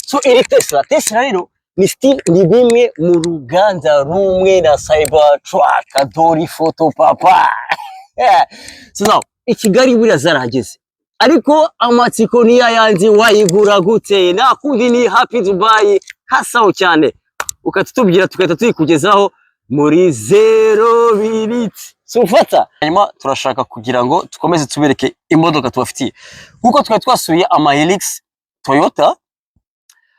So iri Tesla rero ni still ni bimwe mu ruganda rumwe na Cybertruck. Dore ifoto, papa. Yeah. So now i Kigali buriya zarahageze, ariko amatsiko ni yayandi: wayigura gute? Nta kundi, ni Happy Dubai hasaho cyane, ukatutubwira tugahita tuyikugezaho muri 0 minutes. So ufata. Hanyuma turashaka kugira ngo dukomeze tubereke imodoka tubafitiye, kuko twari twasuye ama Hilux Toyota.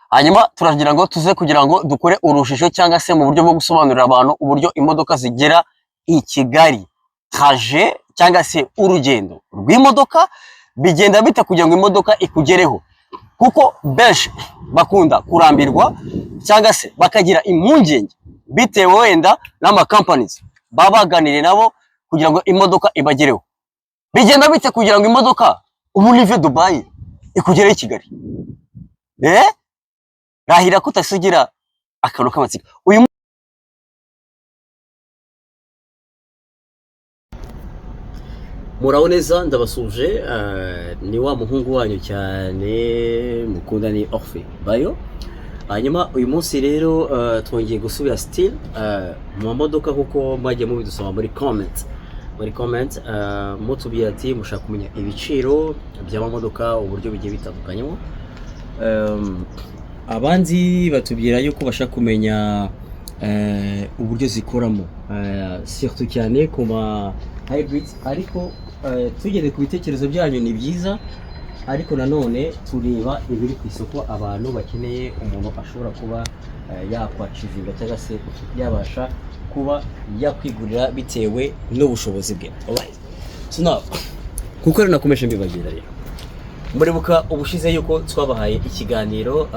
Hanyuma turagira ngo tuze kugira ngo dukore urujijo cyangwa se mu buryo bwo gusobanurira abantu uburyo imodoka zigera i Kigali, trajet cyangwa se urugendo rw'imodoka bigenda bite kugira ngo imodoka ikugereho, kuko benshi bakunda kurambirwa cyangwa se bakagira impungenge bitewe wenda n'ama companies baba baganiriye nabo kugira ngo imodoka ibagereho. Bigenda bite kugira ngo imodoka ubu nive Dubai ikugereho i Kigali? Rahira ko utasigira akantu k'amatsiko uyu. Muraho neza, ndabasuje. Ni wa muhungu wanyu cyane mukunda, ni Orphe Bayo. Hanyuma uyu munsi rero twongeye gusubira still mu mamodoka, kuko mwagiye mubidusaba muri comment, mutubwira ati mushaka kumenya ibiciro by'amamodoka, uburyo bigiye bitandukanyemo. Abandi batubwira yuko bashaka kumenya uburyo zikoramo, surtout cyane ku ma hybrids. Ariko tugeze ku bitekerezo byanyu, ni byiza, ariko nanone tureba ibiri ku isoko abantu bakeneye, umuntu ashobora kuba yakwachievinga cyangwa se yabasha kuba yakwigurira bitewe n'ubushobozi bwe. Alright. So now, kuko rero nakomeje mbibabwira rero, muribuka ubushize yuko twabahaye ikiganiro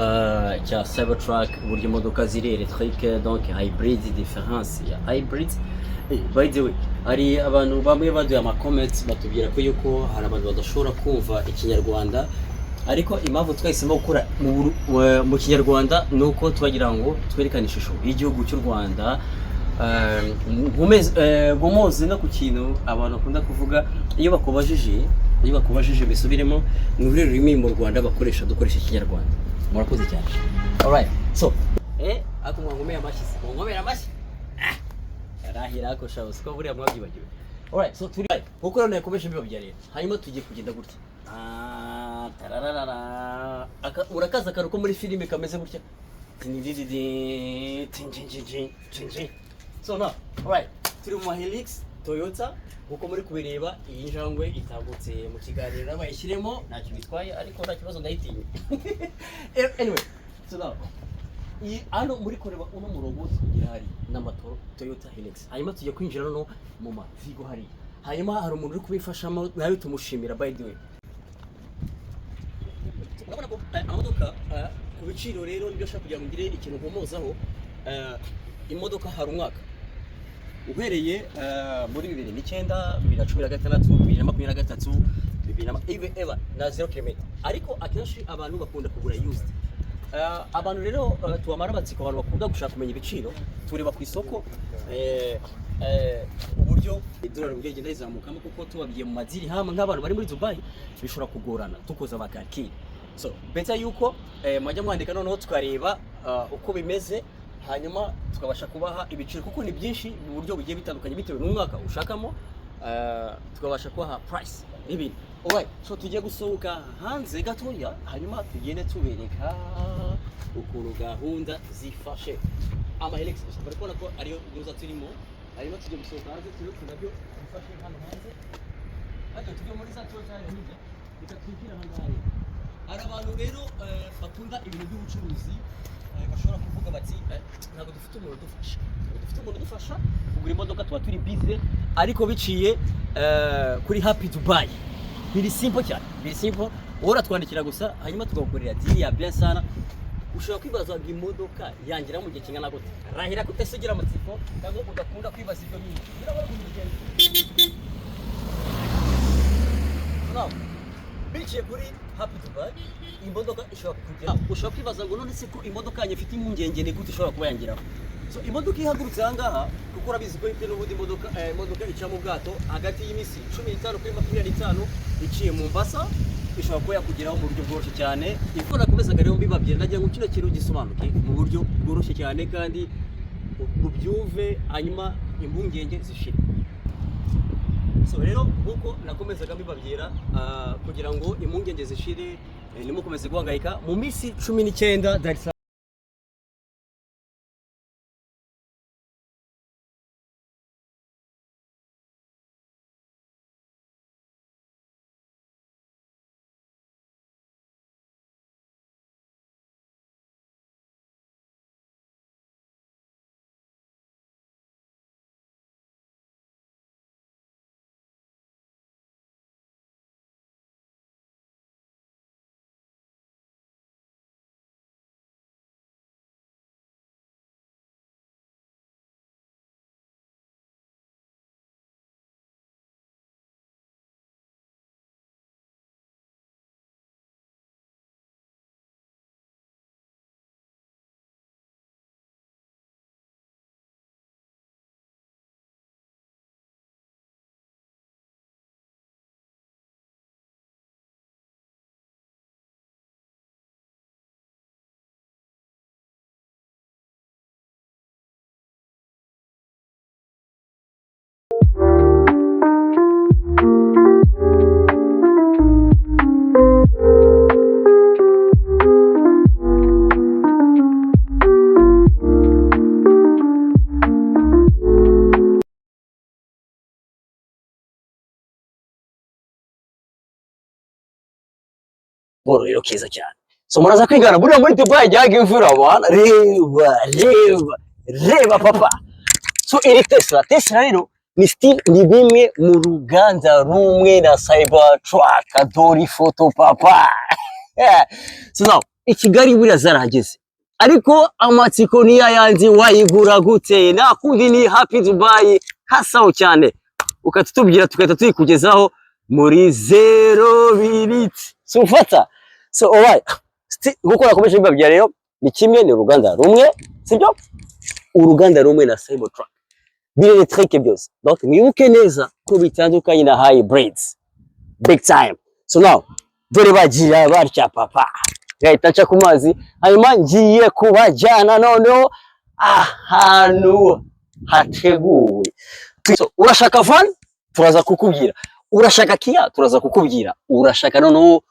cya Cybertruck, uburyo imodoka ziri électrique, donc hybrid, différence ya hybrid. By the way, hari abantu bamwe baduye ama comments batubwira ko yuko hari abantu badashobora kumva Ikinyarwanda, ariko impamvu twahisemo gukora mu Kinyarwanda ni uko twagira ngo twerekane ishusho y'igihugu cy'u Rwanda. Nkomoze no ku kintu abantu bakunda kuvuga iyo bakubajije bisubiremo: ni uruhe rurimi mu Rwanda bakoresha? Dukoresha Ikinyarwanda. Murakoze cyane. Alright, so ariko mwankomeye amashyi se? Mwankomera amashyi? Ah, arahira ako shaho, siko buriya mwabyibagiwe. Alright, so turi nkuko rero nakomeje mbibabwira rero, hanyuma tugiye kugenda gutya. Ah, tarararara. Urakaza akantu ko muri filime kameze gutya. Tinidididi, tinjinjinjin, tinjin. So now, alright, turi mu Hilux Toyota nkuko muri kubireba. Iyi njangwe itambutse mu kiganiro, bayishyiremo ntacyo bitwaye, ariko nta kibazo, ndayitinya. Anyway, so now iyi hano muri kureba uno murongo wose kugira hari n'amato Toyota Hilux. Hanyuma tujya kwinjira no mu ma Vigo hariya. Hanyuma hari umuntu uri kubifashamo nawe, tumushimira. By the way, urabona ko amamodoka ku biciro rero nibyo ashaka kugira ngo ngire ikintu nkomozaho. Imodoka hari umwaka uhereye muri 2009, 2016, 2023, bibiri na eba na 0 kilometer, ariko akenshi abantu bakunda kugura used. Abantu rero tubamara amatsiko, abantu bakunda gushaka kumenya ibiciro, tureba ku isoko uburyo idolari uburyo rigenda rizamukamo, kuko tubabwiye mu madirham nk'abantu bari muri Dubai bishobora kugorana tukoza amakalkili. So better yuko mwajya mwandika, noneho tukareba uko bimeze, hanyuma tukabasha kubaha ibiciro, kuko ni byinshi mu buryo bugiye bitandukanye bitewe n'umwaka ushakamo, tukabasha kubaha price n'ibintu. Alright, so tugiye gusohoka hanze gatoya, hanyuma tugende tubereka ukuntu gahunda zifashe. Ama Hilux bari kubona ko ariyo nuza turimo. Hanyuma tugiye gusohoka hanze turebe ukuntu nabyo bifashe hano hanze. Ariko tujye muri za Toyota hariya hirya, reka twigire aha ngaha rero. Hari abantu rero bakunda ibintu by'ubucuruzi, bashobora kuvuga bati ntabwo dufite umuntu udufasha, ntabwo dufite umuntu udufasha kugura imodoka, tuba turi busy. Ariko biciye kuri Happy Dubai biri simple cyane, biri simple. Wowe uratwandikira gusa, hanyuma tukagukorera deal ya bien sana. Ushobora kwibaza ngo imodoka yangira mu gihe kingana gute? Rahira ko utasigira amatsiko cyangwa udakunda kwibaza ibyo bintu. Urabona ukuntu bigenda. Now, biciye kuri Happy Dubai imodoka ishobora kukugera. Ushobora kwibaza ngo none se ko imodoka yanjye ifite impungenge, ni gute ishobora kuba yangeraho? So imodoka ihagurutse aha ngaha, kuko urabizi ko ifite n'ubundi imodoka ica mu bwato hagati y'iminsi 15 kuri 25, iciye Mombasa. ishobora kuba yakugeraho mu buryo bworoshye cyane. Iko nakomezaga rero mbibabwira, ndagira ngo kino kintu gisobanuke mu buryo bworoshye cyane kandi mubyumve, hanyuma impungenge zishire. So rero nk'uko nakomezaga mbibabwira, kugira ngo impungenge zishire, ntimukomeze guhangayika, mu minsi 19 Dar es Rero keza cyane. So muraza kwigana, buriya muri Dubai jyaga imvura bana. Reba, reba, reba papa. So iri Tesla rero ni still ni bimwe mu ruganda rumwe na Cybertruck. Dore ifoto papa. So now i Kigali buriya zarahageze, ariko amatsiko ni yayandi: wayigura gute? Nta kundi, ni Happy Dubai hasaho cyane, ukatutubwira tugahita tuyikugezaho muri 0 minutes. So ufata. So alright, nkuko nakomeje mbabwira rero, ni kimwe, ni uruganda rumwe, sibyo? Uruganda rumwe na Cybertruck, biri électrique byose. Donc mwibuke neza ko bitandukanye na hybrids big time. So now dore bagira batya papa, ngahita nca ku mazi, hanyuma ngiye kubajyana noneho ahantu hateguwe. So, urashaka van, turaza kukubwira. Urashaka Kia, turaza kukubwira. Urashaka noneho,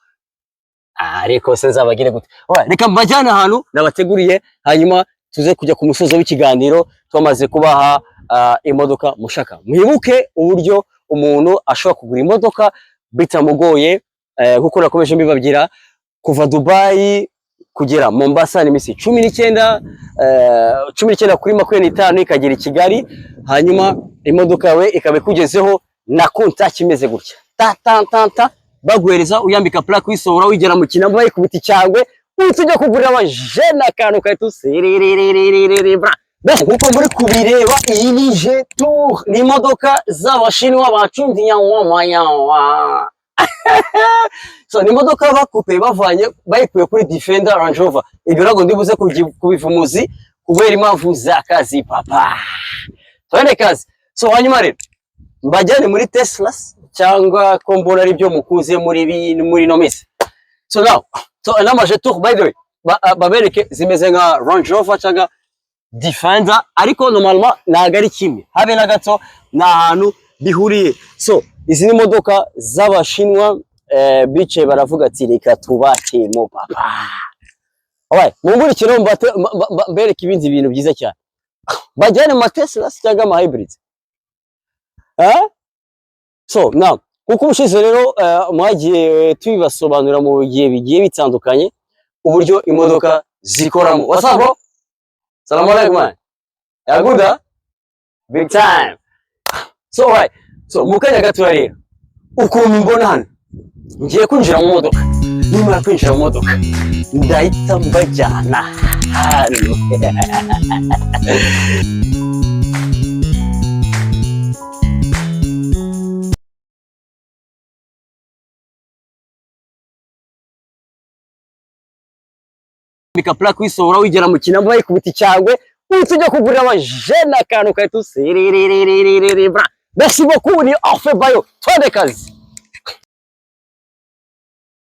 ariko se nzabagire gute? Alright, reka mbajyane ahantu nabateguriye, hanyuma tuze kujya ku musozo w'ikiganiro twamaze kubaha imodoka mushaka. Mwibuke uburyo umuntu ashobora kugura imodoka bitamugoye, nkuko nakomeje mbibabwira, kuva Dubai kugera Mombasa ni iminsi 19, 19 kuri 25 ikagera i Kigali, hanyuma imodoka yawe ikaba ikugezeho na contact imeze gutya, ta ta ta ta, baguhereza, uyambika plaque, uyisohora, wigera mu kinamba bayikubita icyangwe, uhita ujya kugurira abajene akantu kahita userererererere. Nkuko muri kubireba, iyi ni Jetour, ni imodoka z'Abashinwa bacunze nyawa. So ni imodoka bakupe bavanye, bayikuye kuri Defender, Range Rover. Ibyo ntabwo ndibuze kubivumuzi kubera impamvu z'akazi papa, twende kazi. So hanyuma rero mbajyane muri Teslas, cyangwa ko mbona ari byo mukuze muri ino minsi. So now, so n'ama Jetour, by the way, babereke zimeze nka Range Rover cyangwa Defender, ariko normalement ntabwo ari kimwe habe na gato, ni ahantu bihuriye. So izi ni imodoka z'Abashinwa, bicaye baravuga ati: "Reka tubakemo papa." Alright, mungurikire mbereke ibindi bintu byiza cyane. Bajyane mu ma Tesla cyangwa ama hybrids, eh? So now kuko ubushize rero mwagiye tubibasobanurira mu gihe bigiye bitandukanye uburyo imodoka zikoramo. What's up, bro? Salamu alaikum, man. Ya good, huh? Big time. So alright, so mu kanya gatoya rero, ukuntu mbona hano, ngiye kwinjira mu modoka. Nimara kwinjira mu modoka ndahita mbajyana hano. Bika plaque, uyisohora, wigera mu kinamba bayikubita icyangwe, uhita ujya kugurira abajene akantu kahita userererererere. Merci beaucoup, ni Orphe Bayo, twende kazi.